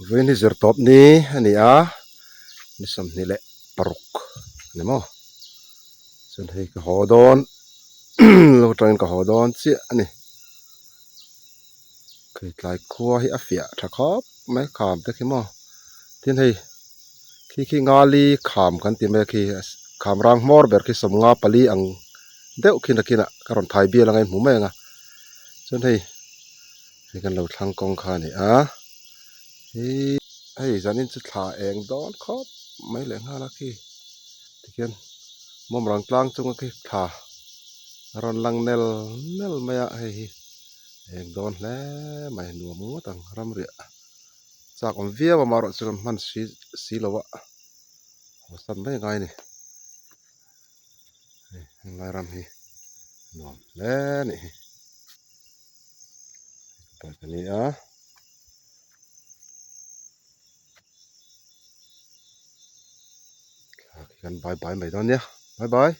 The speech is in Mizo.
Vawiin hi zirtawp ni a ni a, ni 26 a ni maw? Chuan hei ka haw dawn lo atangin ka haw dawn chiah a ni. Hei tlai khua hi a fiah tha khawp mai kham te khi maw tin hei khi khi ngali kham kan ti mai a khi kham rang hmawr ber khi 54 ang deuh khi nakinah ka rawn thai bial anga in hmu mai ang a chuan hei hei kan lo thlang kawng kha a ni a hi hei zanin chu thla eng dawn khawp mai leh nghal a khi tikhian mawmrang tlang chunga khi thla a rawn lang nel nel mai a hei hi eng dawn hle mai nuam ngawt ang ram riah chak awm viau a amaherawhchu chuan hman si si lo a haw san mai a ngai a ni hei helai ram hi nuam hle a nih hi bike a ni a. Thla khi kan bye bye mai dawn nia bye bye.